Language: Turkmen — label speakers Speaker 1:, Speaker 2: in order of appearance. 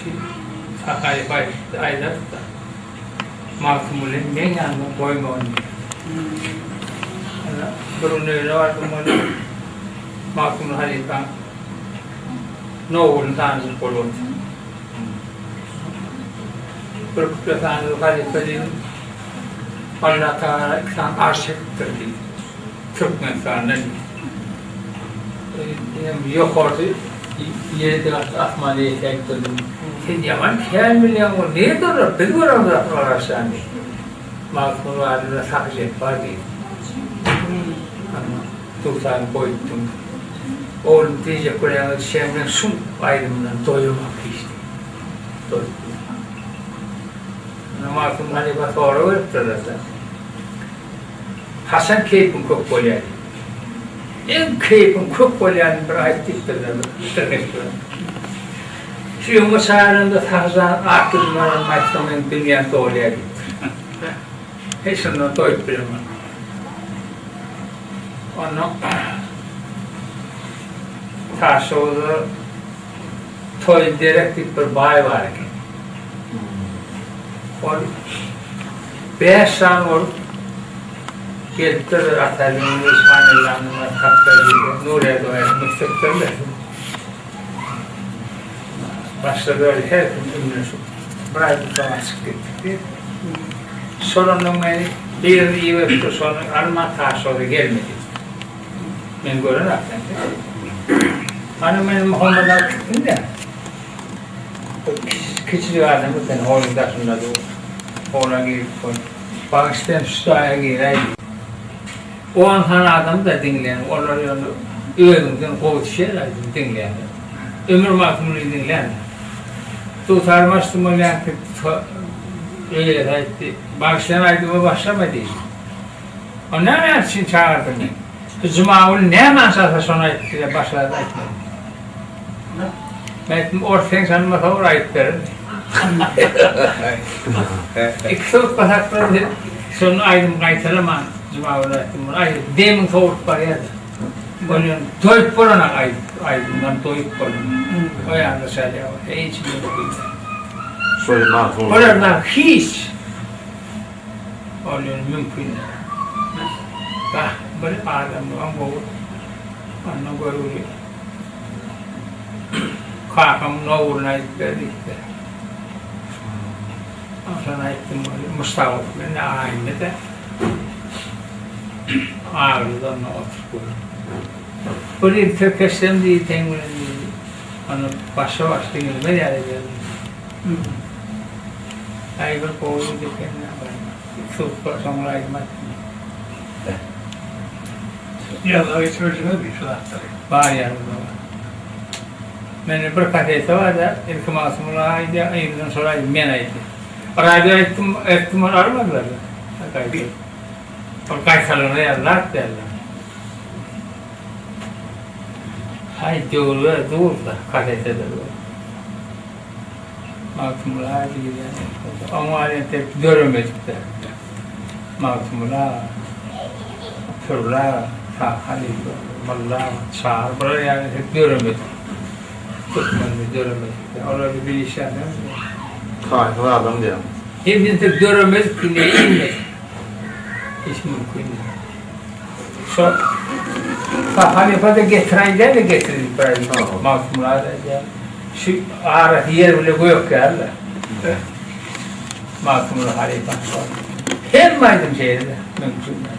Speaker 1: Şu Sahaýew aýdardy-da, Magtymgulyny meň ýanyma goýmagyn diýip. Ine, bir gün öýüne bardym welin, Magtymguly halypaň nowulyny sanjyp bolup otyr. Bir küple sanjyp halypa diýdim, Allatagala iki sany arş çekipdir diýdi. Türkmenistanda diýdi. Ýokarsy ýedi gat asmana ýetäýipdir diýdi. Sen ýaman kän bilýäň ol nirde olar biz göremzok olar arşany diýdi. Magtymguly barada Sahy Jepbar diýdi. Dugtany goýupdym. Oglum diýjek bolýaňyz şeň men şu aýdymdan doýamok hiç diýdi. Doýup bilmän. Magtymguly halypa sorag beripdirler-de. Haçan keýpiň kök bolýar diýip. Iň keýpiň kök bolýanyny bir aýt diýipdirler bir tirkeşip. Şu öňe çagyranda Sahyjan atly baranymy aýtsam meň dünýäm dolýar diýipdir. Hiç şundan doýup bilemok. Ondan Taşoguzda Toý derek diýip bir baý bar eken. Ol bäş sany bolup gelipdirler Atalynyň Ismaýylynyň tapdyr diýip, Nury Erdogan müsdükdirler. Başladylar her kim ümleşip bir aýdan soň açyp gitdik diýip. Şol ondan meni birini iberipdir, şony alman Taşoza gelme diýip. Men gören akşam. Hany men Muhammet alyp gitdim-de. Kiçijik adam eken, holuň daşynda dur. Hola girip goý. Bagyş sen şu jaýa giräý diýdi. On sany adam-da diňleýän, olar ýöne özüňden gowy düşýär aýdym diňleýänler. Ömür Magtymgulyny diňländir. Dutarymy açdym bolýanky eýesi aýtdy, Bagyş sen aýdyma başlama diýdi. O näme üçin çagyrdyň meni? Bu Jumagül näme çalsa şony aýt diýýär, başga zat aýtma diýýär. Men aýtdym, ors seň çalmasa ol aýdyp berer. Iki sowuk saklady, şony aýdym gaýtalaman Jumagül aýtdym, muny aýdyp demiň sowulyp barýar-da. Ol ýöne doýup bolanok aýdyp, aýdymdan doýup bolanok. O ýanda çalýar, hiç mümkin däl. Olardan hiç. Ol ýöne mümkin däl. Bah, bir adamlygam gowy. Onda görgüli. Kakam nowruny aýdyp ber diýipdir. Onsoň aýtdym, Muşdagow bilen aýynda-da agyrdy onda oturyp gördüm. Bir ýyl tirkeşsem diýdi, seň bilen diýdi. Onda başa-baş diňlemez ýaly ederdim diýdi. Aý bir gowy ýigit eken-dä baý. Sowuklar soňra aýdym aýtdym.
Speaker 2: Ýazga geçirilmezmi şu zatlary?
Speaker 1: Bar ýazgyda bar. Mende bir kaseta bar-da, ilki Magtymguly aga aýdýar, yzyndan şol aýdym men aýdýan. Radio aýtdym, aýtdym ol almadylar-da. Gaýta. Ol gaýtalanar ýaly zat däl-de. Haý döwürler dur-da, kasetede dur. Magtymguly aga diýilýän oňa entek döremedik-dä. Magtymguly aga, Pürli aga, Sahy halypa, Molla aga, Çary bular ýaly entek döremedik. Türkmende döremedik-dä. Olary bilişýän dälmi?
Speaker 3: Taýsyz adam diýýäň.
Speaker 1: Hem entek döremedik ki, ne inmek. Hiç mümkin däl. Şo Sahy halypa-da getiräý däl-de getirip bir aýdym. Magtymguly aga aýdýar. Şu arasy ýer bile gök ýaly-da. Magtymguly halypa. Hemme aýdym şeýle-de. Mümkin däl.